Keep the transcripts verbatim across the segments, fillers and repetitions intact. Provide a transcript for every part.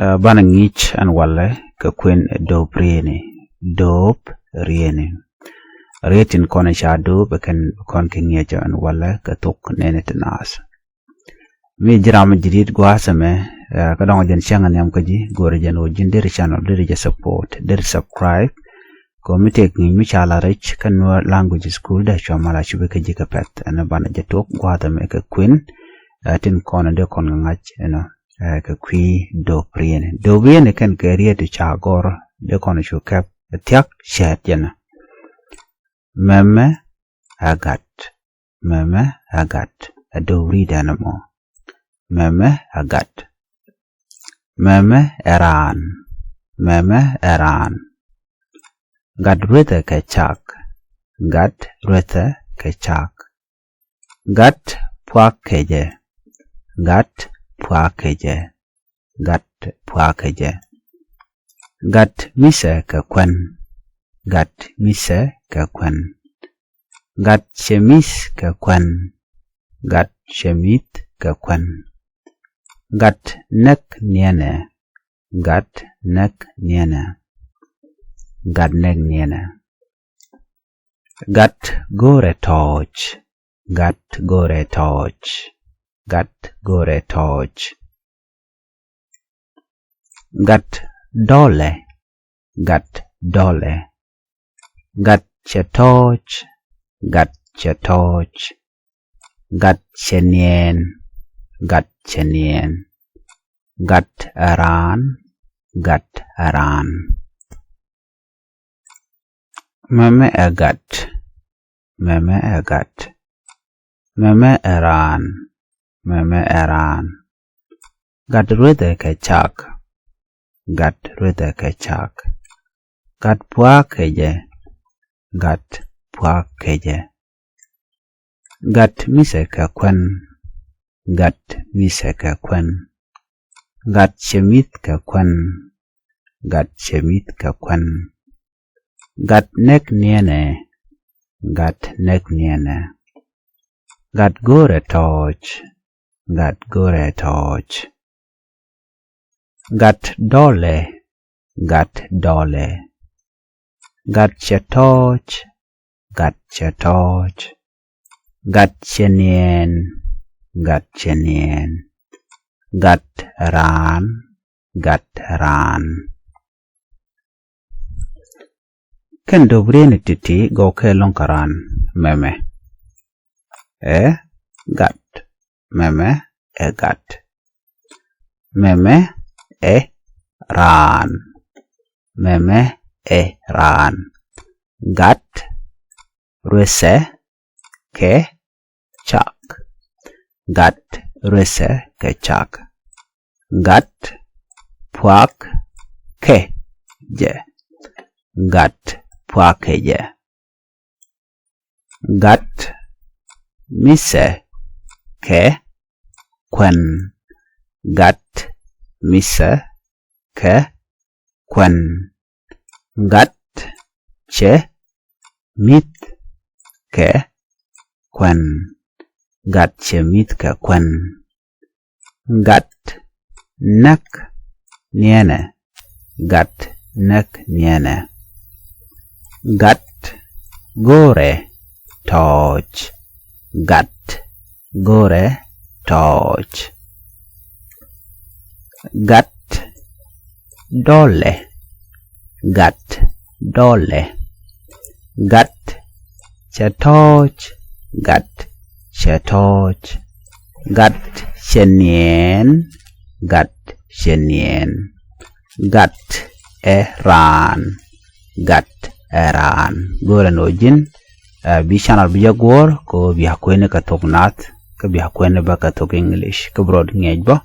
Ɛ, banɛ ŋi̱i̱c ɛn walɛ kɛ kuën ɛ do̱p rieni. Do̱p rieni. Riet tin kɔn ca do̱p ɛ kɛn kɔn kɛ ŋi̱i̱c ɛn walɛ kɛ thok nɛni ti naath. Mi ji̱ ram ji̱ di̱t gua̱a̱th ɛmɛ, ɛ, kä dɔ̱ŋ jɛn cäŋ ɛ nhiam kä ji̱, go̱rɛ jɛn ɣöö ji̱n deri channel, deri jɛ support, deri subscribe. Kɛ ɣöö mi tëëk ŋi̱i̱c mi ca la rɛc kä Nuer Language School dee cua mal a cupi kä ji̱ kɛ pɛ̈th. Ɛn banɛ jɛ tuɔk gua̱a̱th ɛmɛ kɛ kuën, ɛ, tin kɔn dee kɔn kɛ ŋa̱c ɛnɔ, ɛ, kɛ kui̱ do̱p rieni. Do̱p rieni kɛn kɛ riet ca gɔr dee kɔn cu kɛp ɛ thia̱k cɛɛt jɛn. Mɛmɛ ɛ gat. Mɛmɛ ɛ gat. Ɛ do̱p riet ɛn ɛmɔ. Mɛmɛ ɛ gat. Mɛmɛ ɛ raan. Mɛmɛ ɛ raan. Gat ruethɛ kɛ cak. Gat ruethɛ kɛ cak. Gat puak kecɛ. Gat puak kecɛ. Gat puak kecɛ. Gat mi̱thɛ kɛ kuɛn. Gat mi̱thɛ kɛ kuɛn. Gat cɛ mi̱th kɛ kuɛn. Gat cɛ mi̱th kɛ kuɛn. Gat näk niɛnɛ. Gat näk niɛnɛ. Gat näk niɛnɛ. Gat go̱rɛ tɔ̱ɔ̱c. Gat go̱rɛ tɔ̱ɔ̱c. Gat go̱rɛ tɔ̱ɔ̱c. Gat dɔlɛ. Gat dɔlɛ. Gat cɛ tɔ̱ɔ̱c. Gat cɛ tɔ̱ɔ̱c. Gat cɛ niɛɛn. Gat cɛ niɛɛn. Gat ɛ raan. Gat ɛ raan. Mɛmɛ ɛ gat. Mɛmɛ ɛ gat. Mɛmɛ ɛ raan. Mɛmɛ ɛ raan. Gat ruethɛ kɛ cak. Gat ruethɛ kɛ cak. Gat puak kecɛ. Gat puak kecɛ. Gat mi̱thɛ kɛ kuɛn. Gat mi̱thɛ kɛ kuɛn. Gat cɛ mi̱th kɛ kuɛn. Gat cɛ mi̱th kɛ kuɛn. Gat näk niɛnɛ. Gat näk niɛnɛ. Gat go̱rɛ tɔ̱ɔ̱c. Gat go̱rɛ tɔ̱ɔ̱c. Gat dɔlɛ. Gat dɔlɛ. Gat cɛ tɔ̱ɔ̱c. Gat cɛ tɔ̱ɔ̱c. Gat cɛ niɛɛn. Gat cɛ niɛɛn. Gat raan. Gat raan. Kɛn do̱p rieni ti̱ti̱ gɔw kɛ lo̱ŋ kä raan. Mɛmɛ ɛ gat. Mɛmɛ ɛ gat. Mɛmɛ ɛ raan. Mɛmɛ ɛ raan. Gat ruethɛ kɛ cak. Gat ruethɛ kɛ cak. Gat puak kecɛ. Gat puak kecɛ. Gat mi̱thɛ kɛ kuɛn. Gat mi̱thɛ kɛ kuɛn. Gat cɛ mi̱th kɛ kuɛn. Gat cɛ mi̱th kɛ kuɛn. Gat näk niɛnɛ. Gat näk niɛnɛ. Gat go̱rɛ tɔ̱ɔ̱c. Gat go̱rɛ tɔ̱ɔ̱c. Gat dɔlɛ. Gat dɔlɛ. Gat cɛ tɔ̱ɔ̱c. Gat cɛ tɔ̱ɔ̱c. Gat cɛ niɛɛn. Gat cɛ niɛɛn. Gat ɛ raan. Gat ɛ raan. Go̱rɛ ni ɣöö ji̱n, ɛ, bi channel bi jɛ guɔ̱ɔ̱r kɛ ɣöö bia kuɛni kɛ thok Naath, kä bia kuɛni bä kɛ thok English, kä bi rɔɔd ŋiɛc bä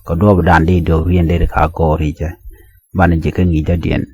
kɛ duɔɔp dan di do̱p riɛn deri ka gɔ̱r i̱ jɛ. Banɛ ji̱ kä ŋi̱i̱c dɔ̱diɛn.